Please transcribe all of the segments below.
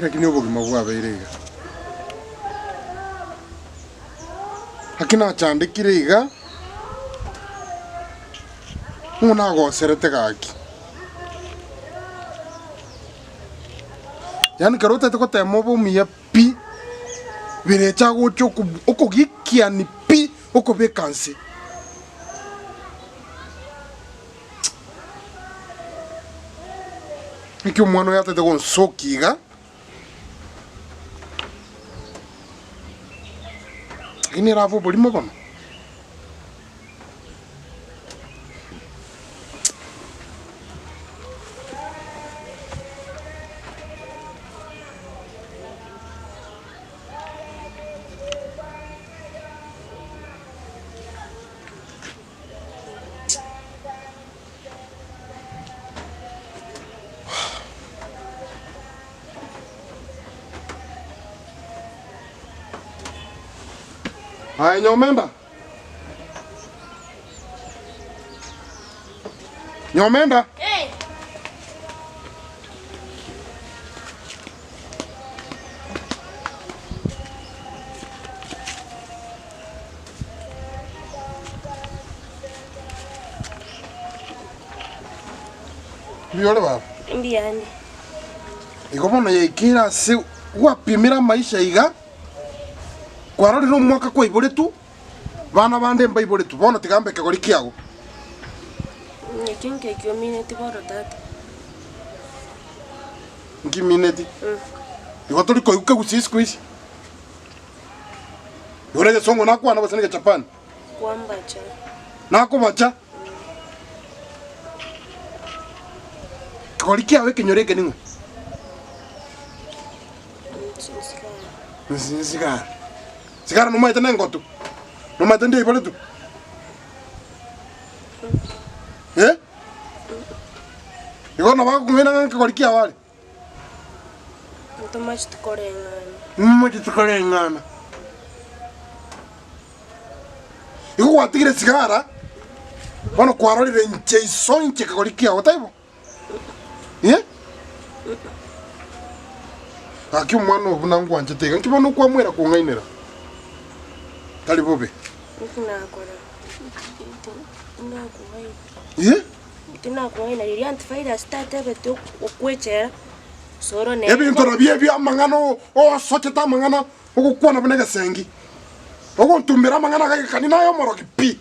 Naki lakini obogima bwabeire iga? Naki nachandekire iga, ng'o nagoserete gaki? Yaani ekero otagete gotema obe omuya pi, birecha agocha okogikiani pi, okobeka nse. Naki omwana oyo atagete gonsokia iga, lakini ere abe oborimo bono. Aye nyomenda, nyomenda. Mbuya ore baba? Mbuya ande. Igo bono yaikeire ase gwapimire amaisha iga, kwarorire omwaka kwaiboretwe, bana bande mbaiboretwe, bono tiga mbe ekegori kiago. Ekio nkekio omineti bono tata. Nkimineti? Igo tori koigwa kegusii isiko isi? Igoro egesongo nakwana gose negechapan? Kwambacha. Nakobacha. Kegori kiao ekenyoro eke ning'o? Nsigara. Nsigara. Sigara nomaete nengotu? Nomaete ndiaiboretwe? Eh? Igo nabo agokong'aina ng'a nkegori kiao are? Ntomacheti koreng'ana. Ntomacheti koreng'ana. Igo gwatigire sigara, bono kwarorire inche iso inche kegori kiao, taibo? Eh? Gaki omwana oyo buna ngwanchete iga, nki bono okwamwera kong'ainera? Tari bobe. Nki nakora? Tinakong'aina. Eh? Tinakong'aina riria antivirus tatebete okwechera soro nere. Ebinto nabio ebio amang'ana osochete amang'ana ogokwana buna egesengi. Ogontumbera amang'ana iga egekani naye omorogi pi.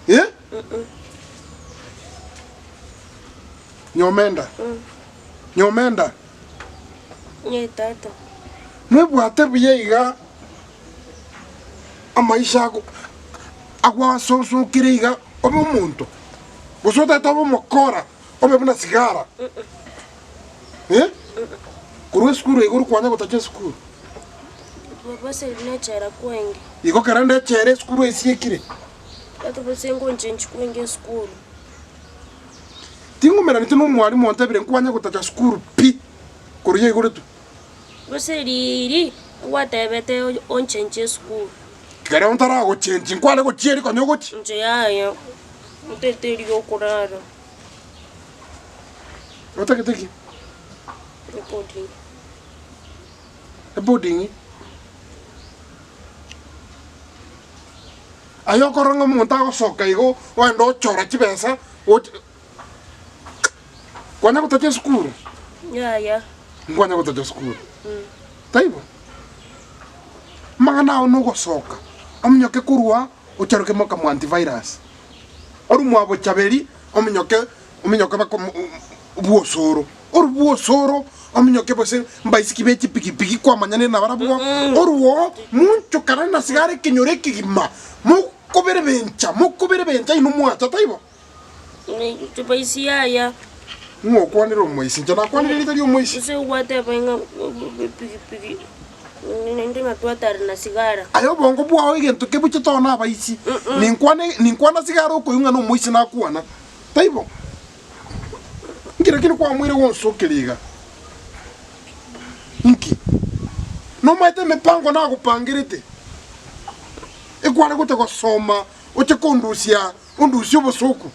Eh? Nyomenda. Nyomenda. Ee tata. Nobwate buya iga amaisha ago agwasosokire iga obe omonto, gose otagete obe omokora obe buna sigara eh? Korwa esukuru iga orikwanya gotacha esukuru. Bose nechera kwenge. Igo kera ndechere esukuru esiekire. Tata bose ngonchenchi kwenge esukuru. Ting'umeraneti na omwalimu ontebire nkwanye gotacha sukuru pi korwa yaigoretwe. Gose riiri gwatebete onchenche esukuru. Ekero ntaragochenchi nkware gochia eri konya ogochia. Inche yaya, ntete erio okorara. Otagete ki? Eboarding. Eboarding? Aye okorora ng'a omonto agosoka igo ogenda ochora chibesa oche Kwanya gotacha esukuru? Yaya. Nkwanya gotacha esukuru. Taibo? Amang'ana ao nogosoka, ominyoke korwa ocharoke moka mwa antivirus. Orwe mwa bochaberi ominyoke ominyoke bako bw'osoro. Orwe bw'osoro ominyoke gose mbaisiki be chipigipigi kwamanyanire nabarabwo. Orwo monchokanane na sigara ekenyoro ekegima mokoberebencha mokoberebencha inwe mwacha taibo? Chibaisi yaya. Ng'o okwanire omoisi? Inche nakwanire erieta ri'omoisi? Gose gwateba ng'a pigipigi naende ng'a twatare na sigara. Aye obongo bwao egento kebuchete oo nabaisi. Ninkwane ninkwana sigara okoigwa ng'a nomoisi nakwana. Taibo? Nki rakini kwamoire gonsokeria iga? Nki? Nomaete emepango nagopangerete? Ekware gocha gosoma oche kondusia Ondusie obosooku.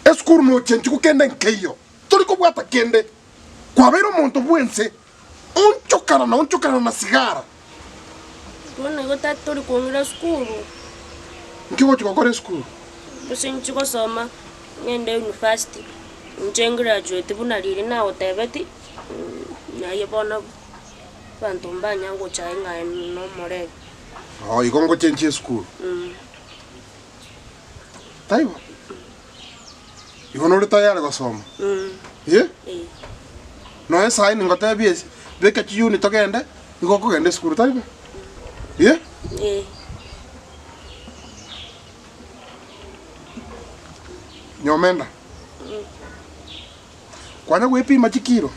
Esukuru nochenchigwe kende nkeiyo, tori kobwata kende. Kwabeire omonto bw'ense, onchokana na onchokana na sigara. Bono igo tari tori kong'ira sukuru. Nki ogochi gokora esukuru? Gose inchi gosoma ng'ende university, inche ngraduate buna riria nagotebeti, naye bono abanto mbanya gocha aye ng'a aye nomorebi. Oo igo ngochenchia esukuru? Taibo? Igo nore tayari gosoma? Eh? Nonya esaini ningotebie ase, beka chiyuni togende, igo okogenda esukuru taibo? Eh? Nyomenda, kwanya gwepima chikiro?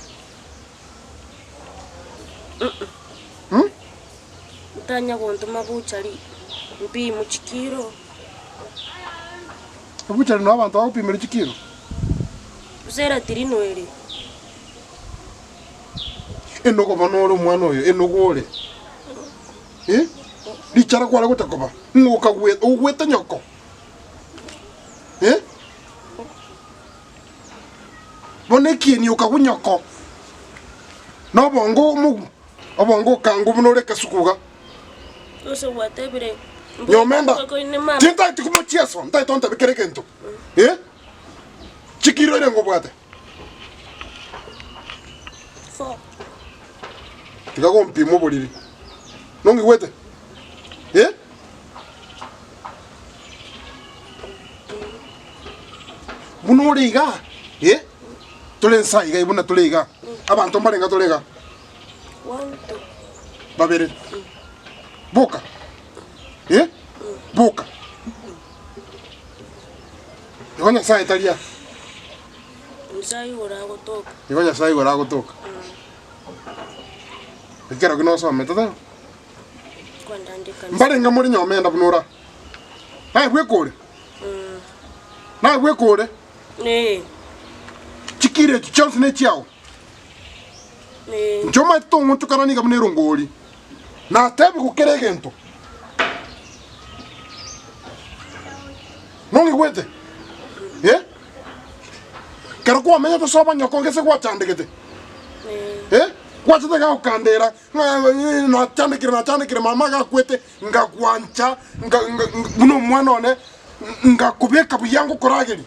Ntanya gontoma buchari mpimwe chikiro. Ebuchari noo abanto bagopimera chikiro. Gose eratiri noere. Enogo bono ore omwana oyo, enogo ore. Eh? Richara kware gocha koba, ng'o okagwe ogwete nyoko. Eh? Bono ekieni okagwa nyoko. Na obongo omogu, obongo okangwa buna ore ekasuku iga. Gose gwatebire Nyomenda, tintageti komochieso, ntagete ontebi kera egento. Eh? Chikiro ere ngobwate. Tiga gompima oboriri. Nongigwete? Eh? Buna ore iga, eh? Tore nsa iga buna tore iga. Abanto mbarenga tore iga? Babere. Boka. Eh? Boka. Igo Nyasaye tari aa. Nyasaye igoro agotoka. Igo Nyasaye igoro agotoka. Ekero ki nosomete taibo? Kwenda ndi ekanisa. Mbarenge more nyomenda buna ora. Naye bweka ore? Naye bweka ore? Ee. Chikiro echi chionsi nechiao? Ee. Inche omanyete tong'onchokana niga buna erongori. Natebigu kera egento. Nong'igwete? Eh? Kero kwamenyete ase obonyoko gese gwachandegete? Eh? Gwachete iga gokandera ng'a nachandekire nachandekire mama iga akwete, ngagwancha nga nga buna omwana one, ngakobeka buya ngokorageria,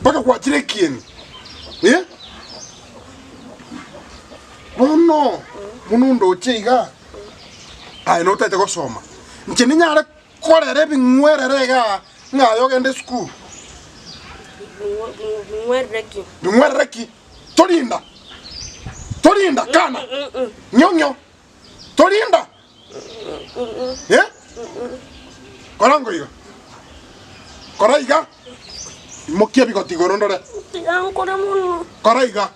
mpaka gwachire ekieni. Eh? Bono, buna ondoche iga, aye notagete gosoma, inche ninyare korera ebing'werere igaa ng'a aye ogende esukuru? Bing'werere ki? Bing'werere ki? Torinda, torinda, kana, ng'io ng'io, torinda, eh? Kora ngo iga, kora iga, imokia ebigoti igoro ndore, Tiga nkore mono. kora iga,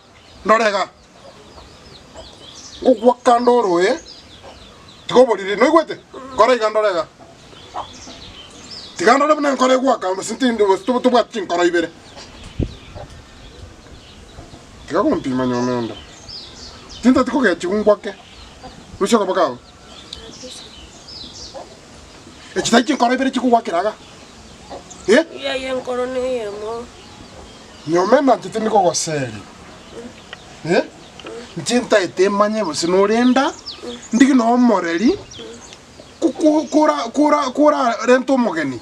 ndore iga. Ngogwaka ndore oye, tiga oboriri, noigwete? Kora iga ndore iga. Tiga ndore buna enkoro egwaka, gose tindi gose tob tobwati chinkoro ibere. Tiga gompima nyomenda. Tintati kogechigwa ngwake, rusia okoboko agwo. Echi tari chinkoro ibere chikogwakera iga, eh? Yaya enkoro neyemo. Nyomenda inche tindi kogoseria, eh? Inche ntaete manye gose norenda, ndige na omoreri, Korarente omogeni,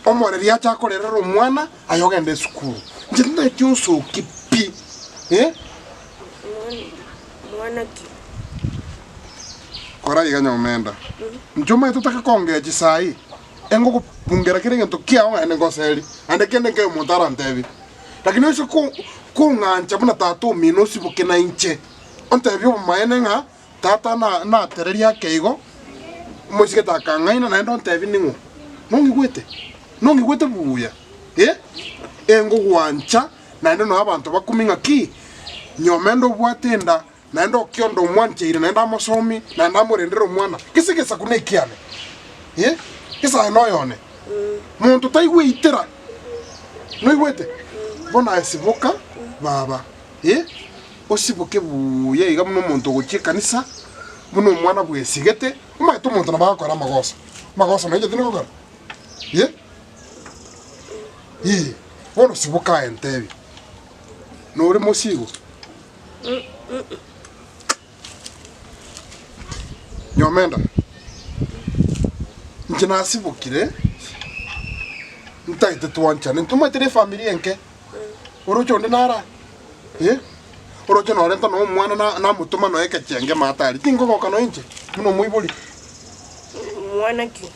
omoreri ache akorerere omwana, aye ogende esukuru. Inche tintaeti onsoki pi, eh. Mwana ki? Kora iga nyomenda, inche omanyete otake kongea chisai, engokobungera kera egento kiao naende ngoseri, naende kende nkeiyo omonto arantebie. Lakini oise kong'ancha buna tata omino osiboke nainche, ontebie obomaene ng'a. Tata natererie ake igo, omoiseke takang'aina naende ontebie ning'o? Nong'igwete? Nong'igwete buya? Eh? Engogwancha naende noe abanto bakumi ng'aki, nyomende obwate enda, naende okionda omwancheire naende amosomi, naende amorendere omwana. Gese egesaku nekiane. Eh? Gese aye noyone. Monto taigweitera. Noigwete? Bono aye siboka baba. Eh? Osiboke buya iga buna omonto ogochia ekanisa, buna omwana bwesigete, omanyete omonto nabo agokora amagoso, amagoso nainche tindi gokora? Eh? Eh, bono siboka aye ntebi, nore mosigo? Nyomenda, inche nasibokire, ntagete twanchane, ntomanyete na efamiri enke, oroche onde nara eh, oroche norenta nonya omwana na namotoma nonya ekechenge maate aria, tinkogoka nonya inche buna omoibori. Mwana ki?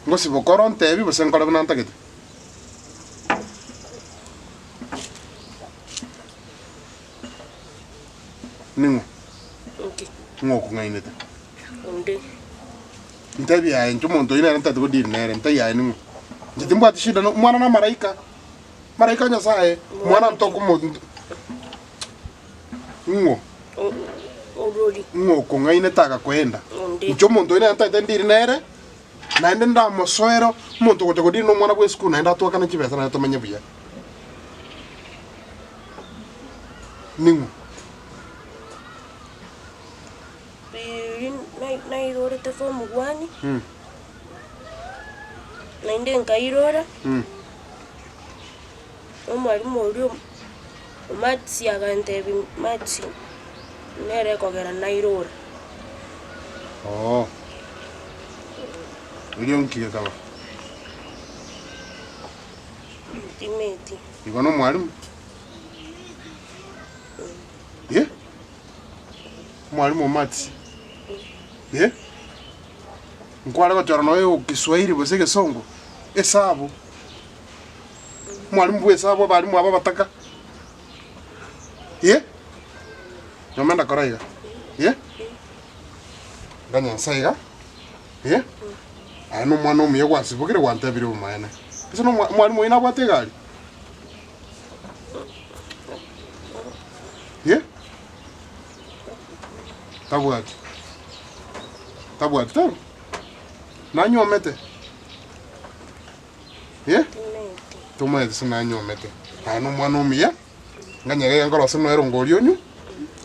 Ngosiboka oro ontebi gose nkore buna ntagete? Ning'o? Nki? Ng'o okong'ainete? Onde. Ntebi aye inche omonto oyio nere ntagete godeal nere, ntebi aye ning'o? Inche timbwati shida na omwana na amaraika, amaraika a Nyasaye, omwana ntokomo ng'o? Orori. Ng'o okong'ainete agakoenda? Onde. Inche omonto oyio nere ntagete ndeal nere, naende ndamosoere, omonto ogocha godeal na omwana bwa esukuru naende atwakane chibesa naende tomenye buya. Ning'o? Riria nairorete form one, naende nkairora, omwalimu oria o maths agantebia maths nere ekogera nairora. Oo. Erio nki gekaba? Timeti. Igo nomwalimu? Eh? Omwalimu o maths? Eh? Nkware gochora nonya o Kiswahili gose egesongo, esabu. Omwalimu bwa esabu abalimu aba abataka. Eh? Nyomenda ndakora iga. Eh? Nganya nsa iga. Eh? Aye nomwana omuya gwasibokire gwantebirie obomaene. Gose nomwa omwalimu oyio nabwate egari? Eh? Tabwati. Tabwati tari? Nanyuomete? Eh? Tomaeti ase nanyuomete. Aye nomwana omuya, nganyare iga nkorosie buna erongori onywe,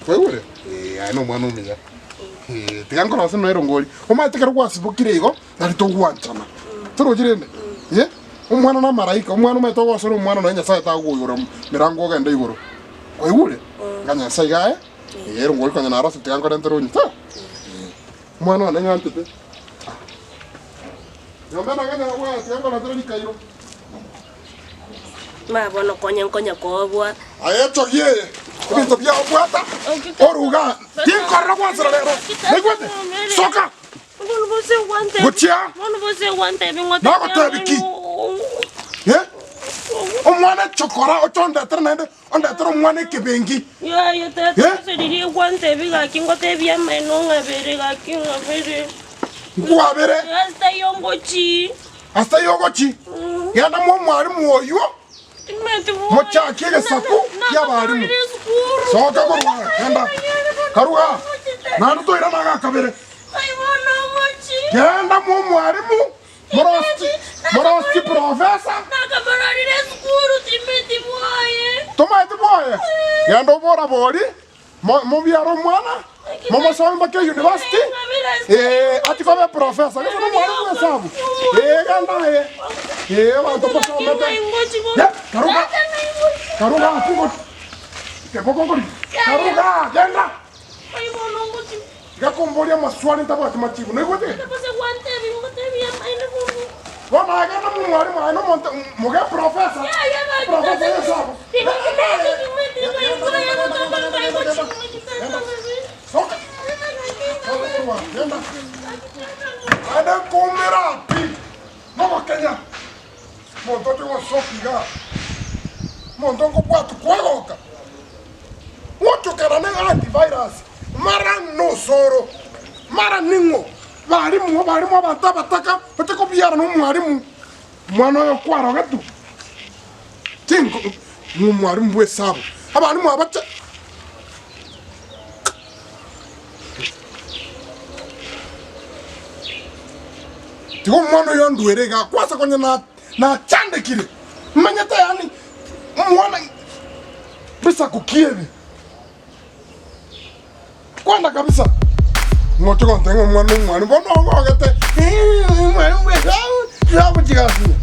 kwaigure? Eh, aye nomwana omuya. Eh, tiga nkorosie buna erongori. Omanyete ekero gwasibokire igo, nari togwanchana. Torochi rende? Eh, omwana na amaraika, omwana omanyete ogosera omwana nonya Nyasaye tagokoigora merango ogende igoro. Kwaigure? Nganya nse iga aye, eh, erongori konya narosire tiga nkorentere onywe, sawa? Eh, omwana one ng'anchete. Nyomba nang'anya nabwate tiga nkorentere rikairo. Ma bono konya nkonya koboa. Aye echogi eye, ebinto biao bwata, oruga, tinkorora gwansera rero, naigwete? Soka! Gochia! Nagotebi ki? Eh? Omwana echokora ochondetere naende ondetere omwana ekebengi. Yaya tata Eh? gose riria gwantebi gaki ngotebia amaino ng'abere gaki ng'abere. Nkwabere Ase taiyo ngochi. ase taiyo ogochi. Genda mw'omwalimu oyio Mochakie egesaku ki'abarimu. Soka korwa aa, genda. Karua aa, naende toirane aga kabere. Genda mw'omwarimu, morosi, morosi profesa. Tomaeti bwoye? Genda oborabori, mo- mobiare omwana, momosomie mpaka eyunivasiti, ee, ati kobe profesa. Gese nomwarimu bw'esabu. Ee, genda aye. Ee, abanto mbasomete. Ye, karuga. Karuga ati go- keboko nkori. Karuga, genda. Tiga komboria amaswali ntabwati machibu. Noigwete? Bono aye genda momwarimu aye nomonto moge profesa. Profesa y'esabu. Soka. Soka korwa. Genda. Naende nkoumera pi nobokenya. Monto oche gosoka igaa. Monto nkobwatwa kwegoka. Gochokera ne antivirus. Mara nosoro. Mara ning'o. Barimu, barimu abanto abataka oche kobiara nomwarimu. Omwana oyo kwarogetwe. Tinko nomwarimu bw'esabu. Abarimu abache. Tiga omwana oyo andwere iga kwase konya na nachandekire manyete yaani omwana bisaku ki ebi kwana kabisa ng'oche gontebia ng'a omwana omwalimu bono ogogete omwalimu bwe esabu chisabu chigasinya.